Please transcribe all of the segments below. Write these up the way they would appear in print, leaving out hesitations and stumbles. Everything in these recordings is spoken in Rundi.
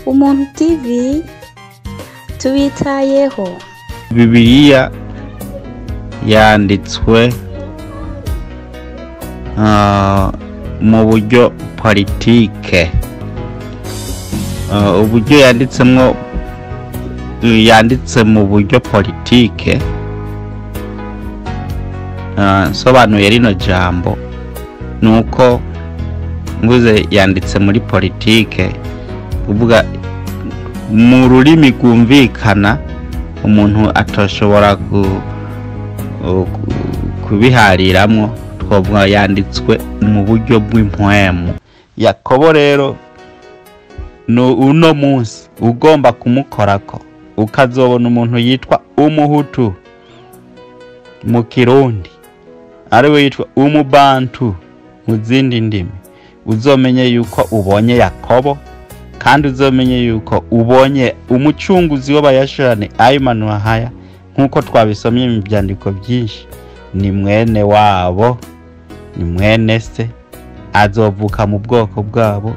Umuntu TV tubitayeho. Bibiliya yanditswe mu buryo politike, uburyo yanditsemwo, yanditse mu buryo politike. Nsobanuye rino jambo nuko mvuze yanditse muri politike, kuvuga mu rurimi rwumvikana umuntu atashobora kubihariramwo, twovuga yanditswe mu buryo bw'impwemu. Yakobo rero uno munsi ugomba kumukorako ukazobona umuntu yitwa umuhutu mu Kirundi, ariwe yitwa umubantu mu zindi ndimi, uzomenye yuko ubonye Yakobo, kandi uzomenye yuko ubonye umucunguzi w'abayashurani Ayimanuhaya, nk'uko twabisomye mu byandiko byinshi. Ni mwene wabo, ni mwene se, azovuka mu bwoko bwabo,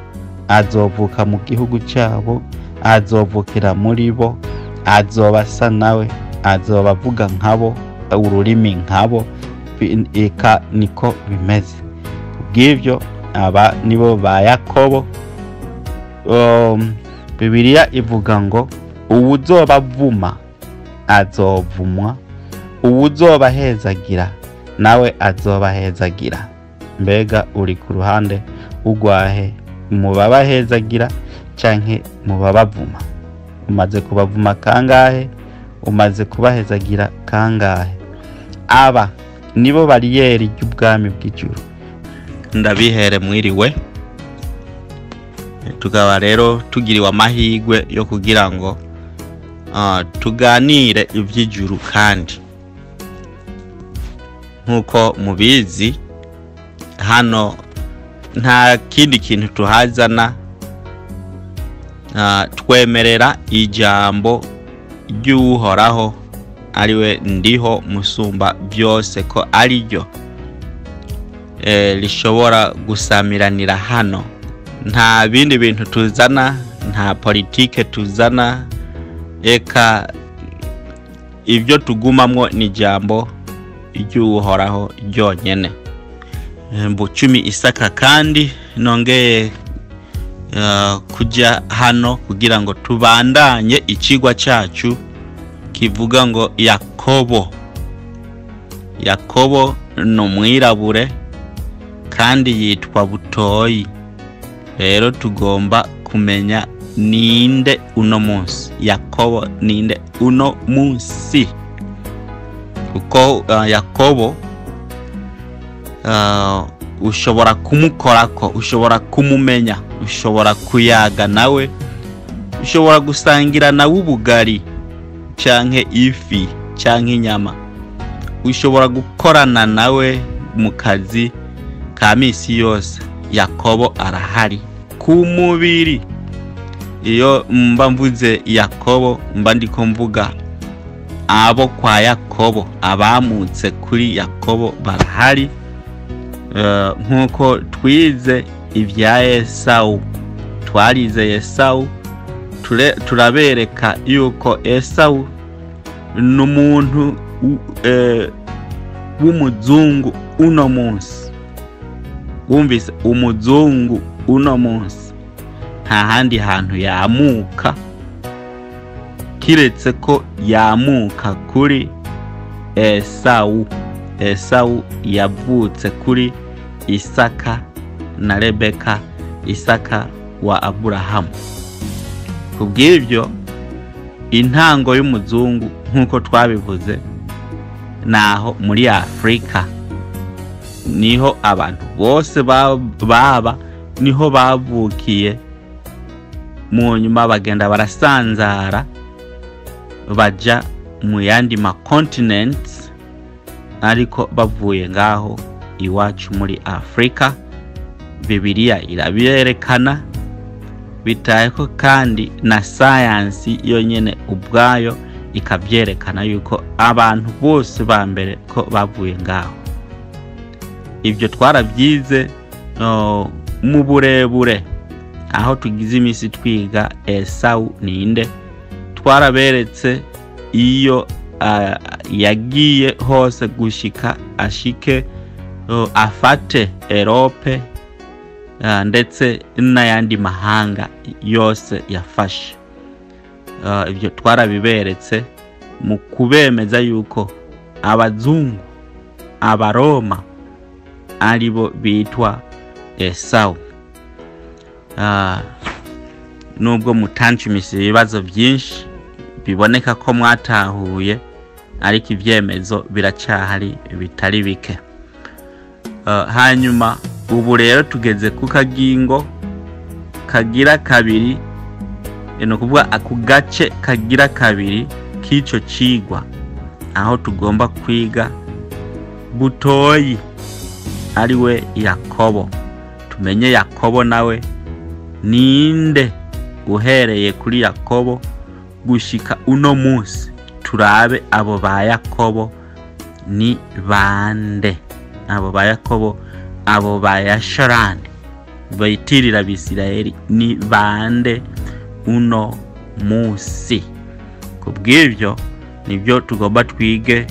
azovuka mu gihugu cyabo, azovukira muri bo, azoba asa nawe, azoba avuga nkabo, ururimi nkabo, eka niko bimeze. Bw'ibyo aba nibo ba Yakobo. Bibiliya ivuga ngo uwuzobavuma azovumwa, uwuzobahezagira nawe azobahezagira. Mbega uri ku ruhande ugwahe, mu babahezagira canke mu babavuma? Umaze kubavuma kangahe? Umaze kubahezagira kangahe? Aba nibo bariyeri ry'ubwami bw'ijuru. Ndabihere mwiriwe. Tukaba rero tugiriwe amahirwe yo kugira ngo tuganire iby'ijuru, kandi nk'uko mubizi hano nta kindi kintu tuhazana, twemerera ijambo ry'Uhoraho ariwe ndiho musumba byose, ko ariryo rishobora gusamiranira hano. Nta bindi bintu tuzana, nta politike tuzana, eka ibyo tugumamwo ni ijambo ry'Uhoraho ryonyene. Mbucumi Isaka kandi nongeye kuja hano kugira ngo tubandanye icigwa cacu kivuga ngo Yakobo. Yakobo ni umwirabure kandi yitwa Butoyi. Rero tugomba kumenya ninde uno munsi. Yakobo ninde uno munsi? Kuko Yakobo ushobora kumukorako, ushobora kumumenya, ushobora kuyaga nawe, ushobora gusangira nawe ubugari canke ifi canke inyama, ushobora gukorana nawe mu kazi ka misi yose. Yakobo arahari ku mubiri. Iyo mba mvuze Yakobo mba ndiko mvuga abo kwa Yakobo, abamutse kuri Yakobo barahari. Nk'uko twize ibya Esawu, twarize Esawu, turabereka yuko Esawu ni umuntu w'umuzungu uno munsi. Wumvise umuzungu uno munsi nta handi hantu yamuka kiretse ko yamuka kuri Esawu. Esawu yavutse kuri Isaka na Rebeka, Isaka wa Aburahamu. Kubw'ibyo intango y'umuzungu nk'uko twabivuze naho muri Afrika niho abantu bose baba, niho bavukiye. Mu nyuma bagenda barasanzara baja mu yandi ma continents, ariko bavuye ngaho iwacu muri Afrika. Bibiliya irabiyerekana, bitayeko kandi na sayansi yonyene ubwayo ikavyerekana yuko abantu bose ba mbere ko bavuye ngaho. Ibyo twarabyize mu burebure, Aho tugize iminsi twiga Esawu ninde, twaraberetse iyo yagiye hose gushika ashike afate Erope ndetse n'ayandi mahanga yose yafashe. Ibyo twarabiberetse mu kubemeza yuko abazungu, abaroma aribo bitwa Esawu. Nubwo mutancumise ibibazo byinshi biboneka ko mwatahuye, ariko ibyemezo biracyahari bitari bike. Hanyuma ubu rero tugeze ku kagingo kagira kabiri, ni ukuvuga ako gace kagira kabiri k'icyo cigwa, aho tugomba kwiga Butoyi ariwe Yakobo. Tumenye Yakobo nawe ninde, uhereye kuri Yakobo gushika uno munsi, turabe abo ba Yakobo ni bande, abo ba Yakobo, abo ba Yasharani bayitirira Abisirayeli ni bande uno munsi. Kubw'ibyo nibyo tugomba twige.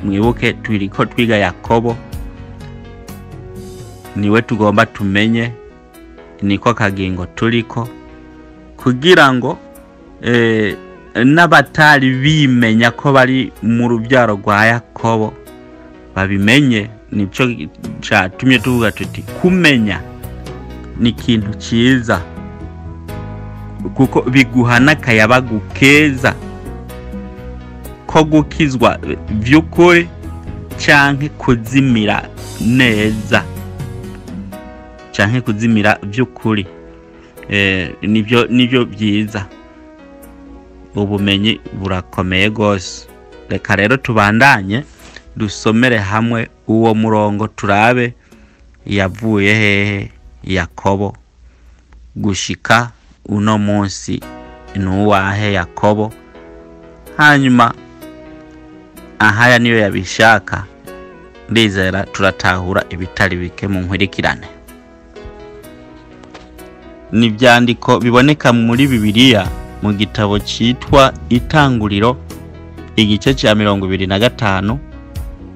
Mwibuke turiko twiga Yakobo, niwe tugomba tumenye, niko kagingo turiko, kugira ngo n'abatari bimenya ko bari mu rubyaro rwa Yakobo babimenye. Nico catumye tuvuga tuti kumenya ni ikintu cyiza, kuko biguha n'akayabagu keza ko gukizwa vy'ukuri canke kuzimira neza, canke kuzimira vy'ukuri. Nibyo byiza, ubumenyi burakomeye gose. Reka rero tubandanye dusomere hamwe uwo murongo, turabe yavuye hehe Yakobo gushika uno munsi nuwahe Yakobo. Hanyuma ahaya niyo yabishaka, ndizera turatahura ibitari bike mu nkurikirane. Ni ibyandiko biboneka muri Bibiliya mu gitabo cyitwa Itanguriro, igice cya 25,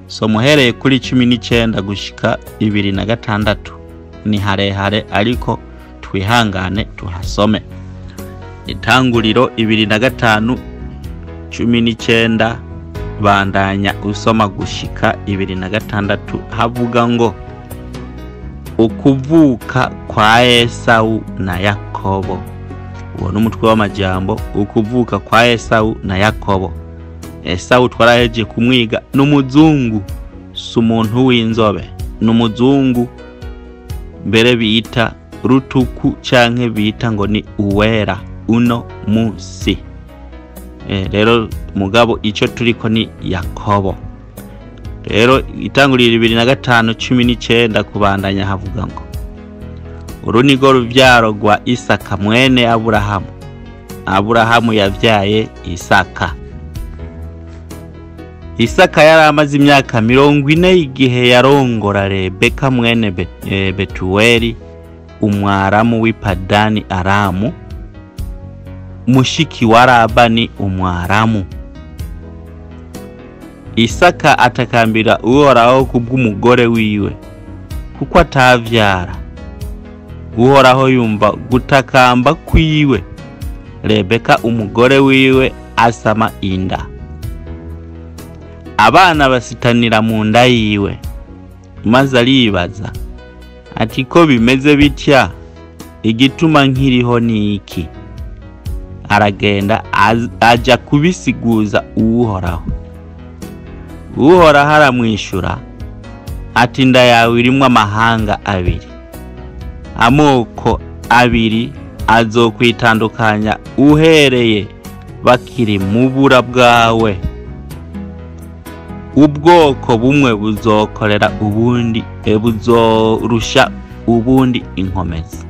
soma uhereye kuri 19 gushika 26. Ni harehare ariko twihangane tuhasome. Itanguriro 25 19, bandanya usoma gushika 26. Havuga ngo ukuvuka kwa Esawu na Yakobo. Uwo n'umutwe w'amajambo, ukuvuka kwa Esawu na Yakobo. Esawu twaraheje kumwiga, n'umuzungu, si umuntu w'inzobe, n'umuzungu mbere bita rutuku canke bita ngo ni uwera uno munsi. Rero mugabo ico turiko ni Yakobo. Rero Itanguriro 25 19 kubandanya havuga ngo uru nirwo ruvyaro rwa Isaka mwene Aburahamu. Aburahamu yavyaye Isaka. Isaka yari amaze imyaka 40 igihe yarongora Rebeka mwene Betuweli umwaramu w'ipadani Aramu, mushiki wa Labani umwaramu. Isaka atakambira Uhoraho kubw'umugore wiwe, kuko atavyara. Uhoraho yumva gutakamba kwiwe, Rebeka umugore wiwe asama inda. Abana basitanira mu nda yiwe, maze aribaza ati ko bimeze bitya, igituma nkiriho ni iki? Aragenda aja kubisiguza Uhoraho. Uhoraho aramwishura ati inda yawe irimwo amahanga abiri, amoko abiri azokwitandukanya uhereye bakiri mu bura bwawe. Ubwoko bumwe buzokorera ubundi, buzorusha ubundi inkomezi,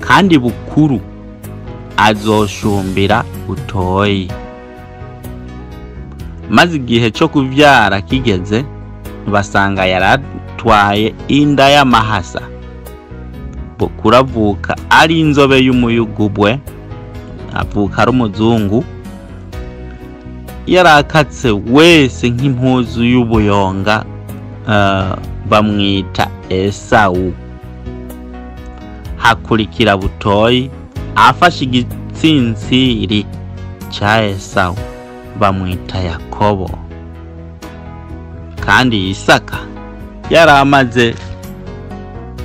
kandi bukuru azoshumbira butoyi. Maze igihe cyo kuvyara kigeze, basanga yaratwaye inda y'amahasa. Bukuru avuka ari inzobe y'umuyugubwe, avuka ari umuzungu, yarakatse wese nk'impuzu y'ubuyonga, bamwita Esawu. Hakurikira Butoyi afashe igitsintsiri ca Esawu, bamwita Yakobo. Kandi Isaka yari amaze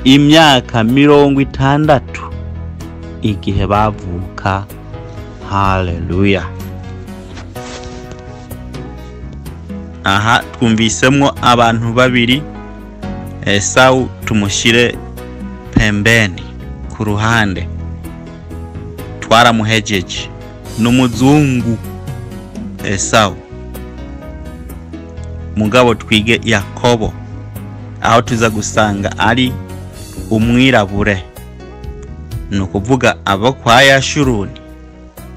imyaka 60 igihe bavuka. Haleluya. Aha twumvisemwo abantu babiri. Esawu tumushire pembeni ku ruhande, twaramuhejeje, n'umuzungu Esawu. Mugabo twige Yakobo, aho tuza gusanga ari umwirabure, ni ukuvuga abo kwa Yashuruni,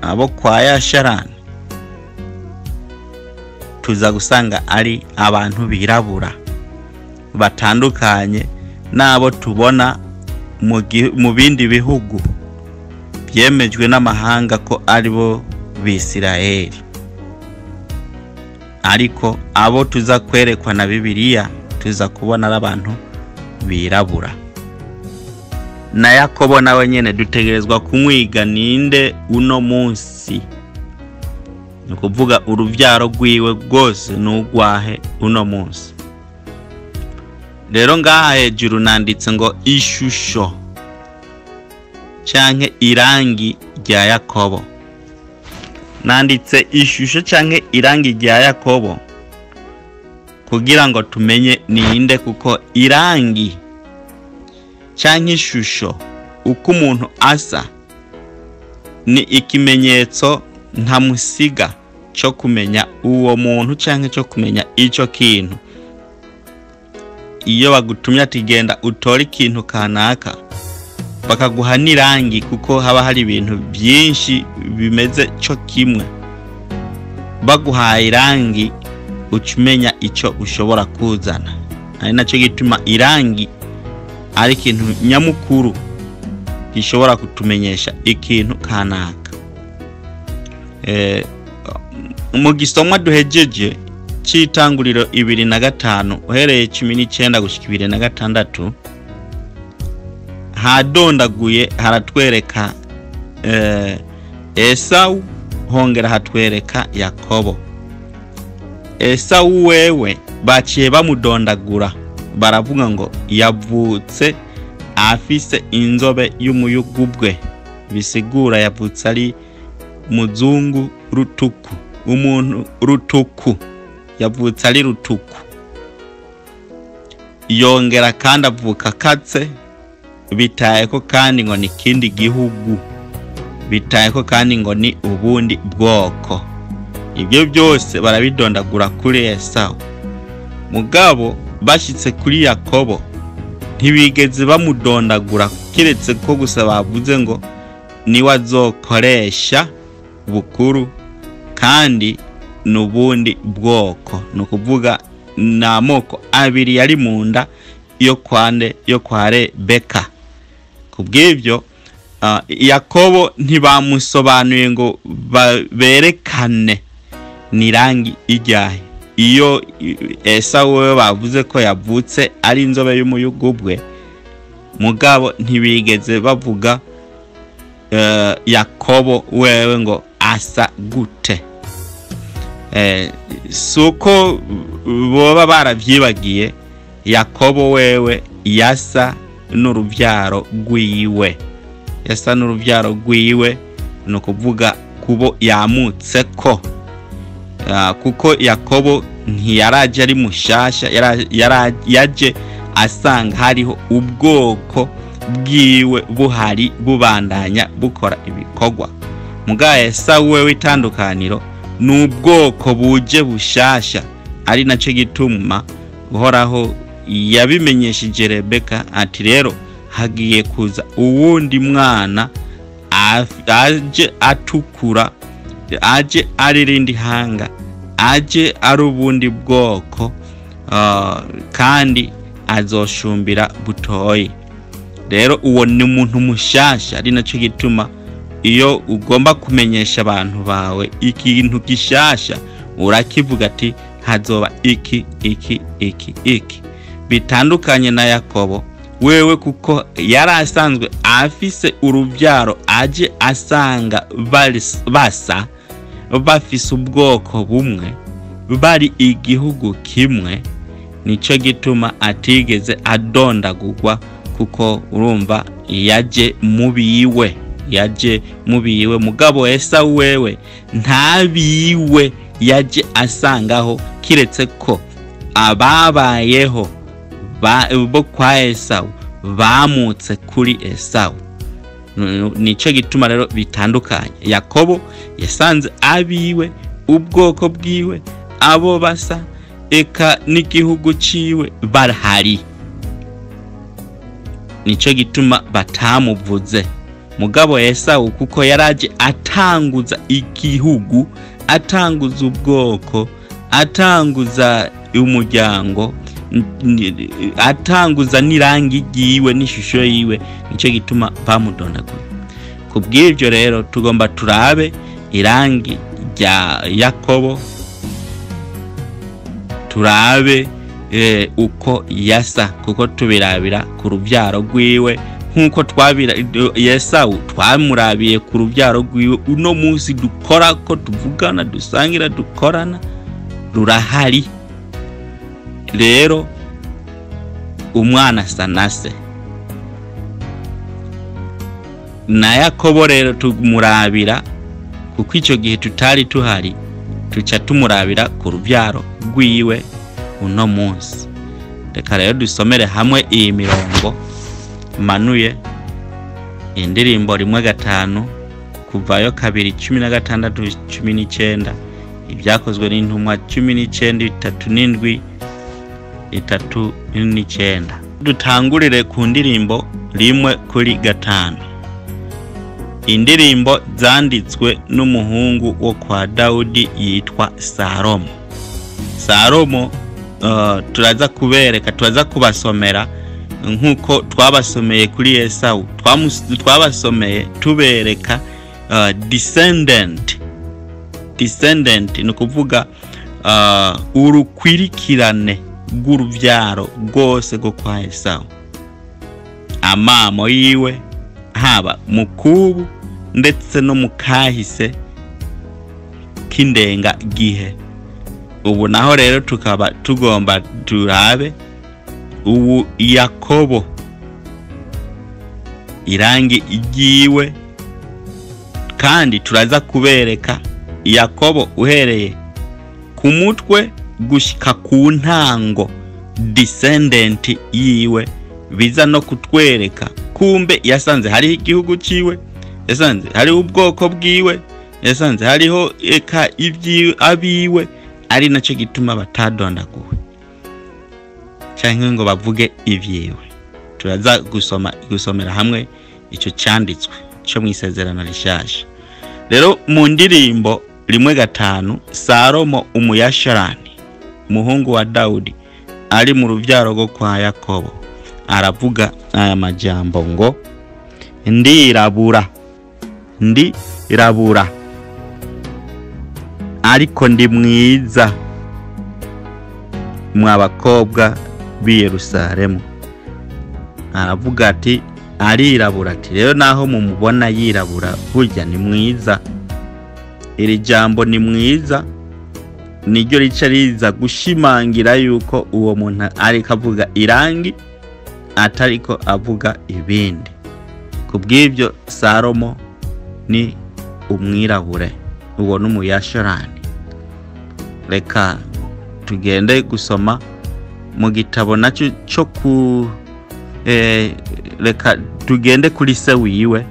abo kwa Yasharani, tuza gusanga ari abantu birabura batandukanye n'abo tubona mu bindi bihugu byemejwe n'amahanga ko aribo Bisirayeli. Ariko abo tuza kwerekwa na Bibiliya tuza kubona ari abantu birabura. Na Yakobo nawe nyene dutegerezwa kumwiga ninde uno munsi, ni ukuvuga uruvyaro rwiwe rwose n'urwahe uno munsi. Rero ngaha hejuru nanditse ngo ishusho canke irangi rya Yakobo. Nanditse ishusho canke irangi rya Yakobo kugira ngo tumenye ninde, kuko irangi canke ishusho uko umuntu asa ni ikimenyetso ntamusiga cyo kumenya uwo muntu canke cyo kumenya ico kintu. Iyo bagutumye ati genda utore ikintu kanaka, bakaguha n'irangi, kuko haba hari ibintu byinshi bimeze cyo kimwe, baguhaye irangi ucumenya ico ushobora kuzana. Ari nacyo gituma irangi ari ikintu nyamukuru gishobora kutumenyesha ikintu kanaka. Mu gisomwa duhejeje c'itanguriro 25 uhereye 19 gushika 26, hadondaguye haratwereka Esawu, hongera hatwereka Yakobo. Esawu wewe baciye bamudondagura, baravuga ngo yavutse afise inzobe y'umuyugubwe, bisigura yavutse ari muzungu rutuku, umuntu rutuku, yavutse ari rutuku. Yongera kandi avuka katse, bitaye ko kandi ngo ni kindi gihugu, bitaye ko kandi ngo ni ubundi bwoko. Ibyo byose barabidondagura kuri Esawu. Mugabo bashitse kuri Yakobo ntibigeze bamudondagura, kiretse ko gusa bavuze ngo niwe azokoresha bukuru kandi n'ubundi bwoko. Ni ukuvuga ni amoko abiri yari mu nda yo kwande yo kwa Rebeka. Kubw'ibyo Yakobo ntibamusobanuye ngo berekane ni rangi ijyahe. Iyo Esawu we bavuze ko yavutse ari inzobe y'umuyugubwe, mugabo ntibigeze bavuga Yakobo wewe ngo asa gute. Suko boba baravyibagiye, Yakobo wewe yasa n'uruvyaro rwiwe, yasa n'uruvyaro rwiwe, ni ukuvuga kubo yamutse ko. Kuko Yakobo ntiyaraje ari mushasha, yaje asanga hariho ubwoko bwiwe buhari bubandanya bukora ibikorwa. Mugabo Esawu wewe itandukaniro n'ubwoko buje bushasha, ari naco gituma Uhoraho yabimenyesheje Rebeka ati rero hagiye kuza uwundi mwana aje atukura, aje ari rindi hanga, aje ari ubundi bwoko, kandi azoshumbira Butoyi. Rero uwo ni umuntu mushasha, ari nacyo gituma iyo ugomba kumenyesha abantu bawe ikintu gishasha urakivuga ati hazoba iki iki iki iki. Bitandukanye na Yakobo wewe, kuko yari asanzwe afise urubyaro aje asanga basa, bafise ubwoko bumwe, bari igihugu kimwe. Nico gituma atigeze adondagurwa, kuko urumva yaje mubiwe, yaje mubiwe. Mugabo Esawu wewe ntabiwe yaje asangaho, kiretse ko ababayeho bo kwa Esawu bamutse kuri Esawu. Nico gituma rero bitandukanye. Yakobo yasanze abiwe, ubwoko bwiwe, abo basa, eka n'igihugu ciwe barahari, nico gituma batamuvuze. Mugabo Esawu kuko yaraje atanguza igihugu, atanguza ubwoko, atanguza umuryango, atanguza n'irangi ryiwe n'ishusho yiwe, nico gituma bamudondaguye. Kubw'ivyo rero tugomba turabe irangi rya Yakobo, turabe uko yasa, kuko tubirabira ku rubyaro rwiwe nkuko twabira Esawu twamurabiye ku rubyaro rwiwe. Uno munsi dukora ko tuvugana, dusangira, dukorana, rurahari. Rero umwana asa na se. Na Yakobo rero tumurabira, kuko icyo gihe tutari tuhari, tuca tumurabira ku rubyaro rwiwe uno munsi. Reka rero dusomere hamwe iyi mirongo manuye, indirimbo 1:5, kuvayo 2:16 19, ibyakozwe n'intumwa 19 37 39. Dutangurire ku ndirimbo 1:5. Indirimbo zanditswe n'umuhungu wo kwa Dawudi yitwa Salomo. Salomo turaza kubereka, turaza kubasomera nkuko twabasomeye kuri Esawu. Twabasomeye tubereka descendant ni ukuvuga urukwirikirane rw'urubyaro rwose rwo kwa Esawu, amamo yiwe haba mukubu ndetse no mukahise k'indenga gihe. Ubu naho rero tukaba tugomba turabe ubu Yakobo irangi ryiwe, kandi turaza kubereka Yakobo uhereye ku mutwe gushika ku ntango descendant yiwe, biza no kutwereka kumbe yasanze hariho igihugu ciwe, yasanze hariho ubwoko bwiwe, yasanze hariho eka ibyiwe abiwe, ari nacyo gituma batadondaguwe canke ngo bavuge ibyiwe. Turaza gusomera hamwe ico canditswe cyo mu Isezerano Rishasha. Rero mu ndirimbo 1:5, Salomo umuyasharani, umuhungu wa Dawudi, ari mu rubyaro rwo kwa Yakobo, aravuga aya majambo ngo: ndirabura, ndirabura, ariko ndi mwiza mwa bakobwa b'i Yerusalemu. Aravuga ati arirabura, ati rero naho mumubona yirabura, burya ni mwiza. Iri jambo ni mwiza niryo rica riza gushimangira yuko uwo muntu ariko avuga irangi, atariko avuga ibindi. Kubw'ibyo Salomo ni umwirabure, uwo n'umuyasharani. Reka tugende gusoma mu gitabo nacyo cyo ku reka tugende kuri se wiwe,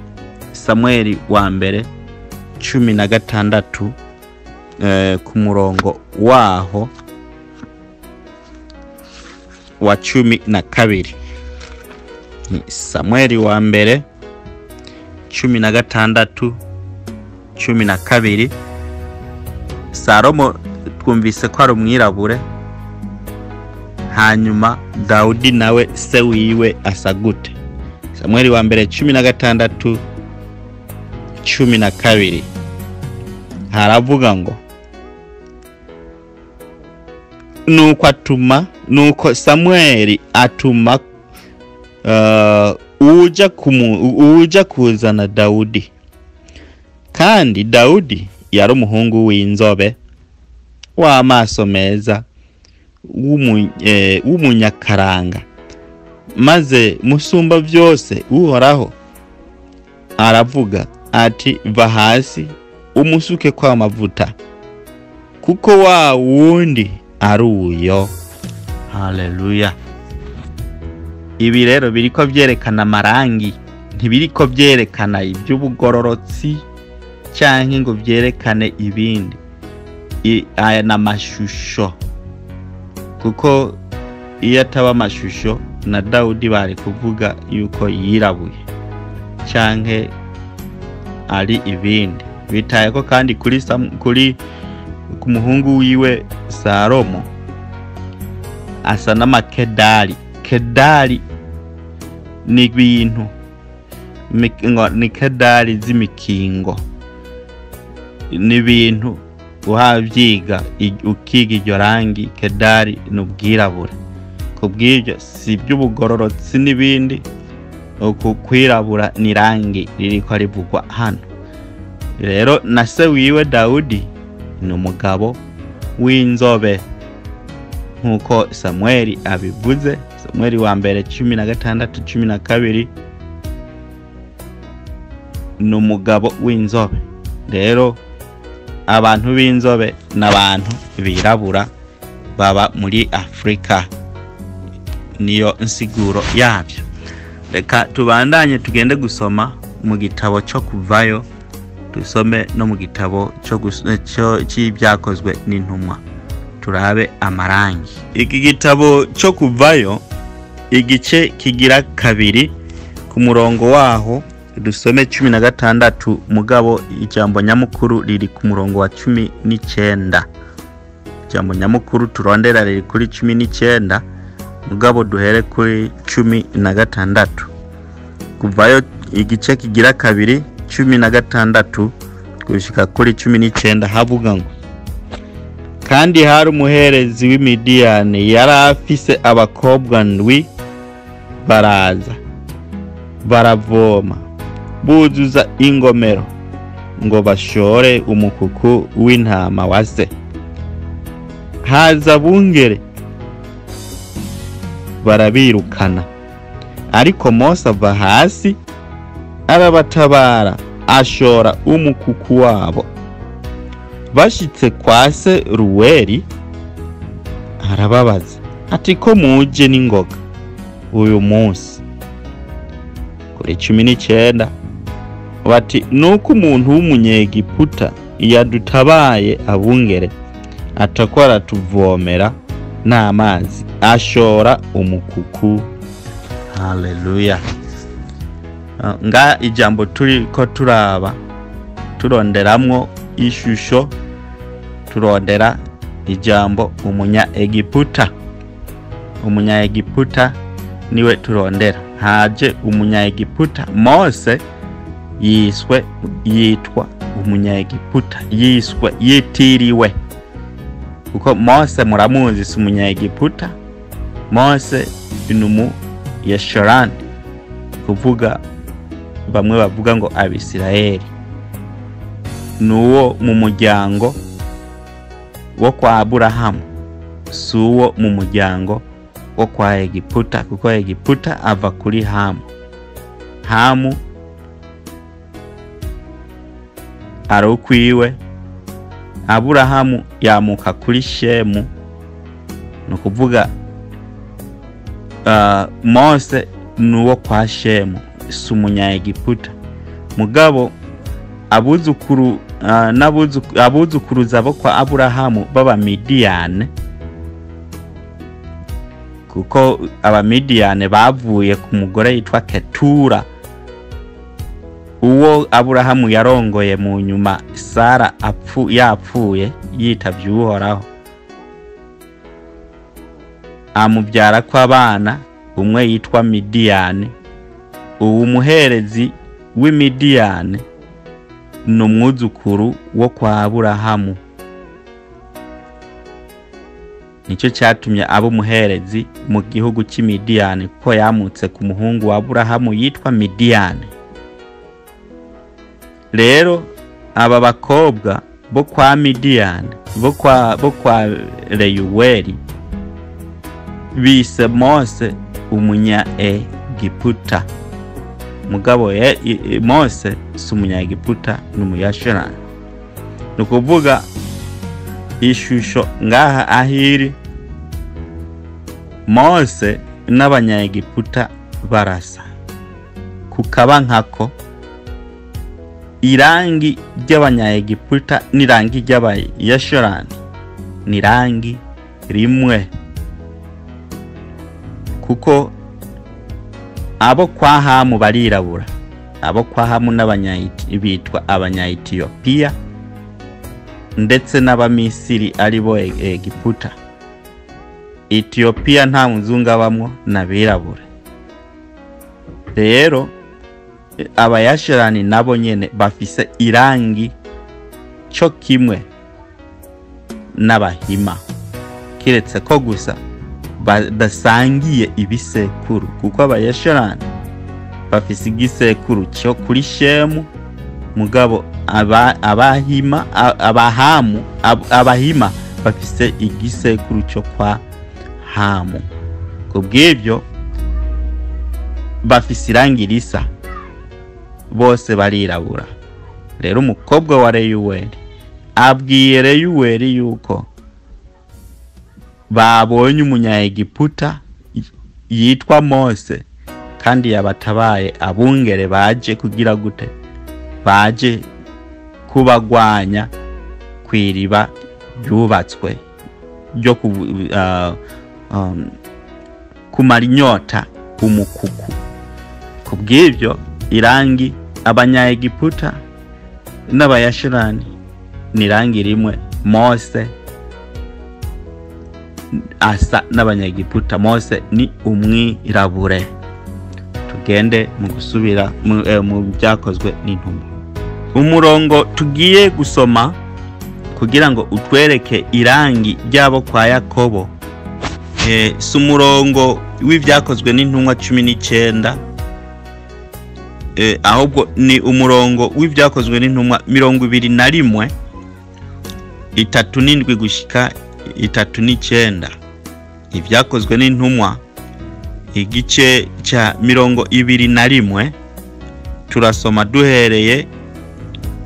Samueli wa mbere 16, ku murongo waho wa 12. Ni Samueli wa mbere 16 12. Salomo twumvise ko ari umwirabure, hanyuma Dawudi nawe se wiwe asa gute? Samweli wa mbere 16:12 haravuga ngo nuko atuma, nuko Samweli atuma uja kuzana Dawudi. Kandi Dawudi yari umuhungu w'inzobe w'amaso meza w'umunyakaranga. Maze musumba byose Uhoraho aravuga ati va hasi umusuke kwa mavuta, kuko wa wundi ari uyo. Haleluya. Ibi rero biriko vyerekana amarangi, ntibiriko vyerekana iby'ubugororotsi canke ngo vyerekane ibindi. Aya na mashusho, kuko iyo ataba amashusho na Dawudi bari kuvuga yuko yirabuye canke ari ibindi. Bitaye ko kandi kuri ku muhungu wiwe Salomo asa n'amakedari. Kedari ni ibintu, ni kedari z'imikingo, ni ibintu uhavyiga ukiga iryo rangi. Kedari ni ubwirabure. Kubw'ibyo si iby'ubugororotsi n'ibindi, uku kwirabura ni rangi ririko rivugwa hano. Rero na se wiwe Dawudi ni umugabo w'inzobe nkuko Samweli abivuze. Samweli wa mbere 16:12 ni umugabo w'inzobe. Rero abantu b'inzobe n'abantu birabura baba muri Afrika, niyo nsiguro yabyo. Reka tubandanye tugende gusoma mu gitabo cyo Kuvayo, dusome no mu gitabo cyo cy'ibyakozwe n'intumwa, turabe amarangi. Iki gitabo cyo Kuvayo igice kigira 2 ku murongo waho dusome 16, mugabo ijambo nyamukuru riri ku murongo wa 19. Ijambo nyamukuru turondera riri kuri 19, mugabo duhere kuri 16. Kuvayo igice kigira 2 16 gushika kuri 19 havuga ngo kandi hari umuherezi w'Imidiyani yari afise abakobwa 7, baraza baravoma buzuza ingomero ngo bashore umukuku w'intama wa se. Haza bungere barabirukana, ariko Mose ava hasi arabatabara ashora umukuku wabo. Bashitse kwa se Ruweli arababaza ati ko muje n'ingoga uyu munsi? Kuri 19 bati nuko umuntu w'umunyegiputa yadutabaye abungere atakora tuvomera n'amazi ashora umukuku. Haleluya. Nga ijambo turi ko turaba turonderamwo ishusho, turondera ijambo umunya Egiputa. Umunya Egiputa niwe turondera. Haje umunya Egiputa. Mose yiswe yitwa umunya Egiputa, yiswe yitiriwe, kuko Mose muramuzi si umunya Egiputa. Mose inumu Yesharani, kuvuga bamwe bavuga ngo Abisirayeli, nuwo mu muryango wo kwa Aburahamu, suwo mu muryango wo kwa Egiputa, kuko Egiputa ava kuri Hamu. Hamu arukwiwe, Aburahamu yamuka kuri Shemu. Nukuvuga Mose nuwo kwa Shemu, si umunya Egiputa. Mugabo abuzukuru abuzukuruza bo kwa Aburahamu baba Midiyane, kuko abamidiyane bavuye ku mugore yitwa Ketura, uwo Aburahamu yarongoye mu nyuma Sara yapfuye yitavye Uhoraho, amubyara ko abana umwe yitwa Midiyane Uwo muherezi w'Imidiyani ni umwuzukuru wo kwa Aburahamu. Nicyo cyatumye aba umuherezi mu gihugu cy'Imidiyani, kuko yamutse ku muhungu wa Aburahamu yitwa Midiyani. Rero aba bakobwa bo kwa Midiyani, bo kwa Reyuweli, bise Mose umunya Egiputa. Mugabo Mose si umunyaegiputa, ni umuyashurani. Ni ukuvuga ishusho ngaha ahiri, Mose n'abanyaegiputa barasa kukaba nkako irangi ry'abanyaegiputa n'irangi ry'abayashurani ni irangi rimwe, kuko abo kwa Hamu barirabura. Abo kwa Hamu bitwa Abanyayetiyopiya ndetse n'Abamisiri, aribo Egiputa. Etiyopiya nta muzungu abamwo, n'abirabura. Rero abayashirani nabo nyene bafise irangi cyo kimwe n'abahima, kiretse ko gusa badasangiye ibisekuru, kuko abayashirani bafise igisekuru cyo kuri Shemu, mugabo abahima, abahamu, abahima bafise igisekuru cyo kwa Hamu. Kubw'ibyo bafise irangi risa, bose barirabura. Rero umukobwa wa Reyuweli abwiye Reyuweli yuko babonye umunyaegiputa yitwa Mose, kandi yabatabaye abungere baje kugira gute? Baje kubagwanya kw'iriba ryubatswe ryo kumara inyota umukuku. Kubw'ibyo irangi abanyaegiputa n'abayashirani ni irangi rimwe. Mose asa n'abanyaegiputa, Mose ni umwirabure. Tugende mu gusubira mu Byakozwe n'Intumwa. Umurongo tugiye gusoma kugira ngo utwereke irangi ry'abo kwa Yakobo, si umurongo w'Ibyakozwe n'Intumwa 19, ahubwo ni umurongo w'Ibyakozwe n'Intumwa 21, 37 gushika 39. Ibyakozwe n'Intumwa igice cya 21, turasoma duhereye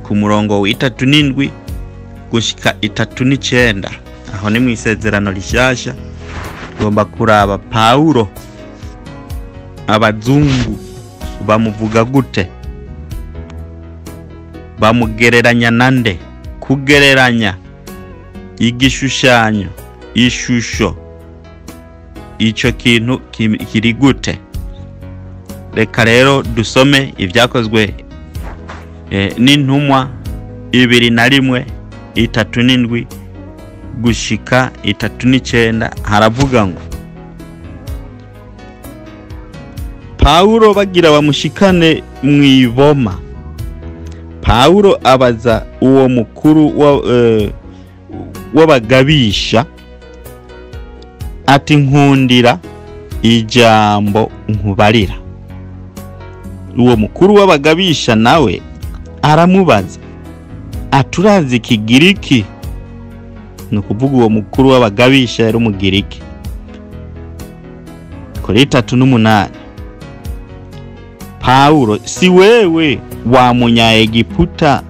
ku murongo w'37 gushika 39. Aho ni mu Isezerano Rishyashya. Tugomba kuraba Pawulo, abazungu bamuvuga gute? Bamugereranya nande? Kugereranya igishushanyo, ishusho, icyo kintu kiri gute? Reka rero dusome Ibyakozwe n'Intumwa 21, 37 gushika 39. Haravuga ngo: "Pawulo bagira bamushikane mu iboma, Pawulo abaza uwo mukuru w'abagabisha ati: 'Nkundira ijambo nkubarira.' Uwo mukuru w'abagabisha nawe aramubaza ati: 'Urazi Ikigiriki?'" Ni ukuvuga uwo mukuru w'abagabisha yari Umugiriki. Kuri 38: "Pawulo: Si wewe wa Munyaegiputa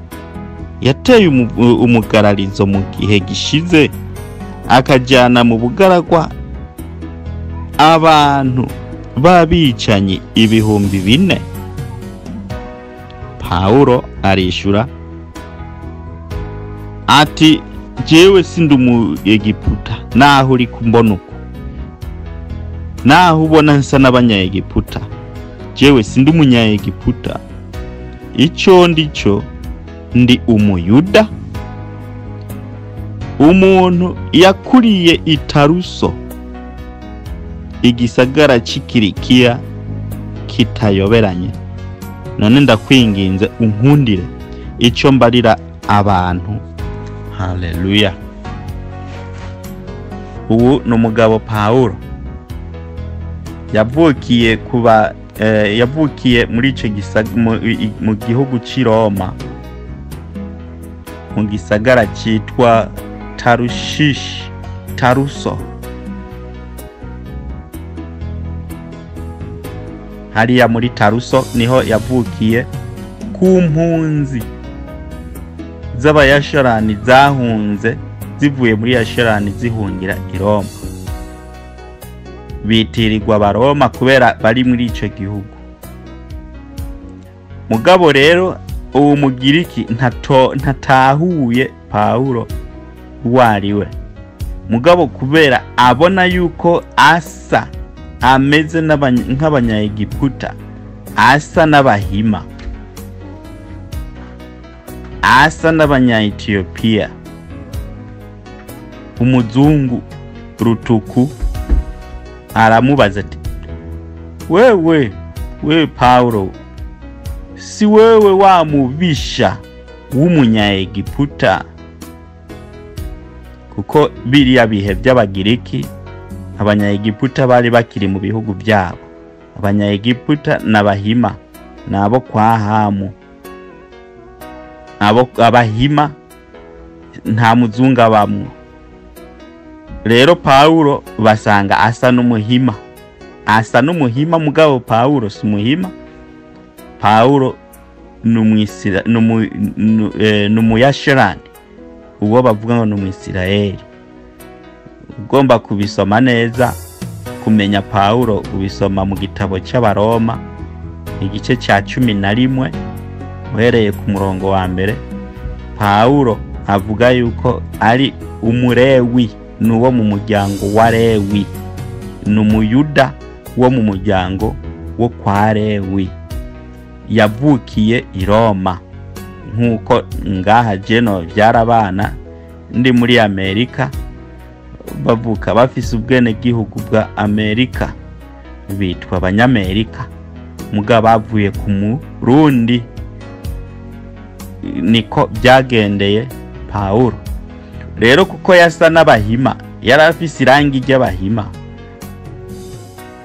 yateye umugararizo mu gihe gishize, akajyana mu bugaragwa abantu b'abicanyi 4000?" Pawulo arishura ati: "Jewe sindi Umunyegiputa, naho uri kumbona uko, naho ubona nsa n'Abanyaegiputa, jewe sindi Umunyaegiputa. Icyo ndi cyo, ndi Umuyuda, umuntu yakuriye i Taruso, igisagara cy'Ikirikiya." kitayoberanye. None ndakwinginze unkundire icyo mbarira abantu. Haleluya. Ubu ni umugabo Pawulo yavukiye kuba yavukiye muri ico mu gihugu c'i Roma, mu gisagara citwa Tarushishi, Taruso. Hariya muri Taruso niho yavukiye, ku mpunzi z'abayasharani zahunze zivuye muri Yasharani zihungira i Roma. Bitirirwa Abaroma kubera bari muri ico gihugu. Mugabo rero uwo Mugiriki ntatahuye Pawulo uwariwe. Mugabo kubera abona yuko asa ameze nk'abanyaegiputa, asa n'abahima, asa n'abanyaetiyopiya, umuzungu rutuku aramubaza ati, wewe we Pawulo, si wewe wa mubisha w'umunyaegiputa? Kuko biriya bihe by'abagiriki abanyaegiputa bari bakiri mu bihugu byabo. Abanyaegiputa n'abahima nabo kwa Hamu, abo abahima nta muzunga bamwe. Rero Pawulo basanga asa n'umuhima, asa n'umuhima. Mugabo Pawulo si umuhima. Pawulo n'umuyasharani, uwo bavuga ngo n'umwisirayeli. Ugomba kubisoma neza kumenya Pawulo ubisoma mu gitabo cy'Abaroma igice cya 11 uhereye ku murongo wa mbere. Pawulo avuga yuko ari umurewi, nuwo mu muryango wa Lewi, n'umuyuda wo mu muryango wo kwa Lewi. Yavukiye i Roma, nkuko ngaha jeno byarabana ndi muri Amerika bavuka bafise ubwene gihugu bwa Amerika, bitwa abanyamerika, mugabo bavuye ku Murundi. Niko byagendeye Pawulo. Rero kuko yasa n'abahima, yari afise irangi ry'abahima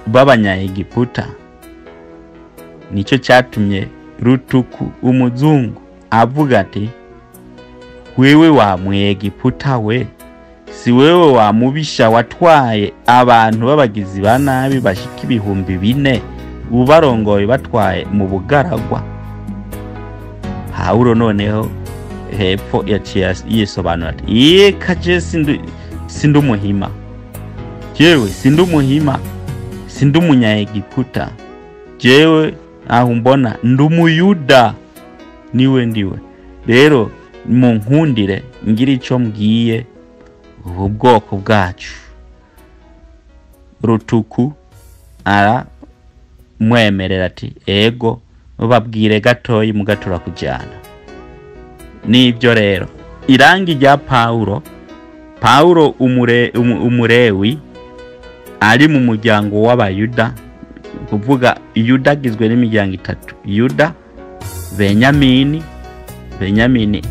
b'abanyaegiputa, nicyo cyatumye rutuku umuzungu avuga ati, wewe wa mwegiputa we, si wewe wa mubisha watwaye abantu b'abagizi ba nabi bashika 4000 ubarongoye batwaye mu bugaragwa? Pawulo noneho hepfo yaciye yisobanura ati, yeka je sindi umuhima, jewe sindi umuhima, sindi umunyaegiputa, jewe aho mbona ndi umuyuda, niwe ndiwe. Rero munkundire ngira ico mbwiye ubu bwoko bwacu. Rutuku aramwemerera ati, ego babwire gatoyi mugatura kujana. Nibyo rero irangi rya Pawulo, Pawulo umurewi ari mu muryango w'abayuda, kuvuga Yuda agizwe n'imiryango itatu, Yuda, Benyamini, Benyamini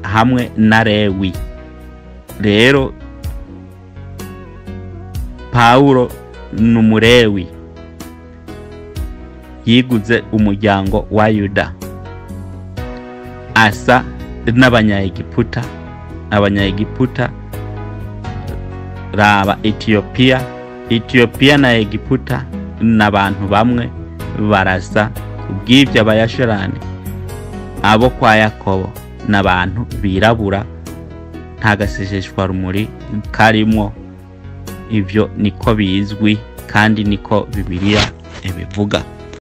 hamwe na Lewi. Rero Pawulo n'umurewi yiguze umuryango wa Yuda, asa n'abanyaegiputa. Abanyaegiputa raba Ethiopia, Ethiopia na Egiputa n'abantu bamwe barasa. Kubw'ibyo abayasharani abo kwa Yakobo n'abantu birabura, nta gaseseshwa rumuri karimo. Ivyo niko bizwi kandi niko Bibiliya ibivuga.